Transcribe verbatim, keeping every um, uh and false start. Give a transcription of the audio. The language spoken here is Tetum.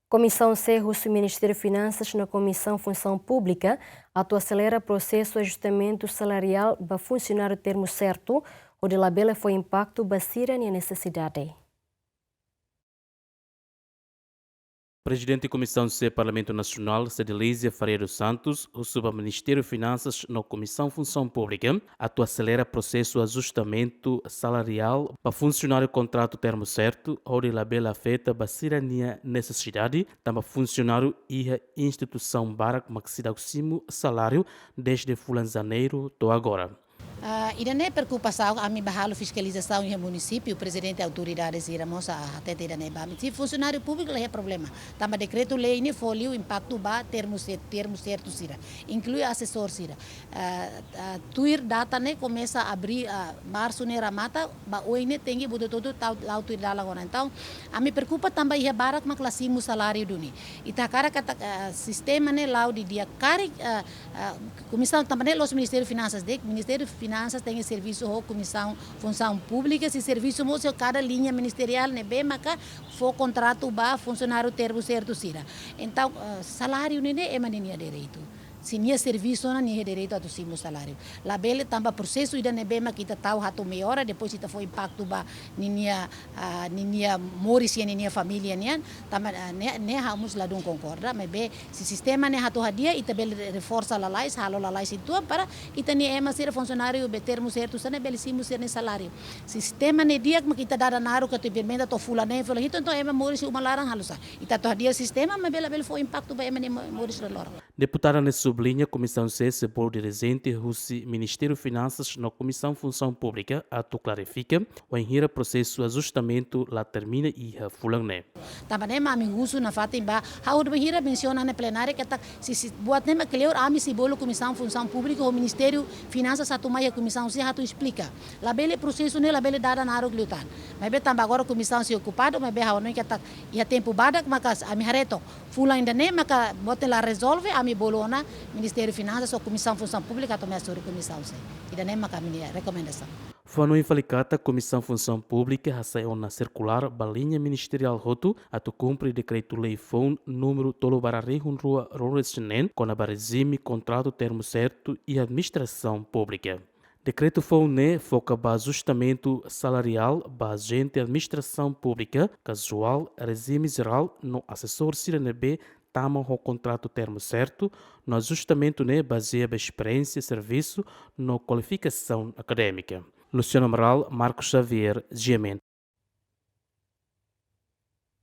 Komisaun C husi Ministériu Finansas no Komisaun Funsaun Públika atu aselera prosesu ajustamentu salariál ba funsionáriu termu sertu, hodi labele fó impaktu ba sira-nia nesesidade. Prezidente Komisaun C Parlamentu Nasionál, Cedelízia Faria dos Santos, husu ba Ministériu Finansas no Komisaun Funsaun Públika atu aselera prosesu ajustamentu salariál ba funsionáriu kontratu termu sertu, hodi labele afeta ba sira-nia nesesidade, tanba funsionáriu iha instituisaun barak mak seidauk simu saláriu dezde fulan Janeiru to'o agora. Ah, ida-ne'e preokupasaun, ami bá halo fiskalizasaun iha munisípiu, prezidente autoridade sira mós, ah, hatete ida-ne'e ba ami. Se funsionáriu públiku la iha problema. Tanba dekretu-lei ne'e fó liu impaktu ba termu se-, termu sertu sira, inklui asesór sira. Ah, ah, tuir data ne'e komesa abri, ah, Marsu ne'e remata, ba oin ne'e tenke buat hotu-hotu tau, la'o tuir dalan ona. Entaun, ami preokupa tanba iha barak mak la simu saláriu duni. Ita hakarak katak, ah, sistema ne'e la'o didi'ak karik, ah, ah, Komisaun, tanba ne'e la'ós Ministériu Finansas de'it, Ministériu Finansas tenke servisu ho Komisaun Funsaun Públika, sei servisu mós ho kada liña ministeriál ne'ebé maka fó kontratu ba funsionáriu termu sertu sira. Entaun, ah, saláriu ne'e ema ninia direitu. Se nia servisu ona, nia iha direitu atu simu saláriu. Labele tanba prosesu ida ne'ebé mak ita tau atu melhora, depois ita fó impaktu ba ninia, ah, ninia moris iha ninia família nian, tanba, ah, ne'e, ne'e ha'u mós ladún konkorda, maibé se sistema ne'e atu hadi'a, ita bele reforsa lalais, halo lalais uitoan para ita-nia ema sira funsionáriu be termu sertu sira-ne'e bele simu sira-nia saláriu. Se sistema ne'e di'ak mak ita dada naruk atu implementa to'o fulan neen, fulan hitu, entaun ema moris iha uma laran halo sá? Ita atu hadi'a sistema, maibé labele fó impaktu ba ema nia mo-, moris loroloron. Deputada ne'e subliña Komisaun C sei bolu dirijente husi Ministériu Finansas no Komisaun Funsaun Públika atu klarifika wainhira prosesu ajustamentu la termina iha fulan ne'e. Tanba ne'e mak ami husu nafatin ba, ha'u bainhira mensiona iha plenária katak, se, se buat ne'e mak kleur, ami sei bolu Komisaun Funsaun Públika ho Ministériu Finansas atu mai iha Komisaun C atu esplika. Labele prosesu ne'e labele dada naruk liután. Maibé tanba agora Komisaun C okupadu, maibé ha'u hanoin katak iha tempu badak maka ami haree took. Fulan ida-ne'e maka buat ne'e la rezolve, ami bolu ona Ministériu Finansas ou Komisaun Funsaun Públika atu mai asuri Komisaun C. Ida-ne'e maka ami-nia rekomendasaun. Fó hanoin fali katak Komisaun Funsaun Públika hasai ona sirkulár ba liña ministeriál hotu atu kumpre dekretu-lei foun númeru tolu barra rihun rua ruanulu-resin-neen, kona-ba rejime kontratu termu sertu iha administrasaun públika. Dekretu foun ne'e foka ba ajustamentu salariál ba ajente administrasaun públika, kazuál, rejime jerál no asesór sira ne'ebé tama ho kontratu termu sertu, no ajustamentu ne'e bazeia ba esperiénsia servisu no kualifikasaun akadémika. Luciano Amaral, Marcos Xavier, G M N.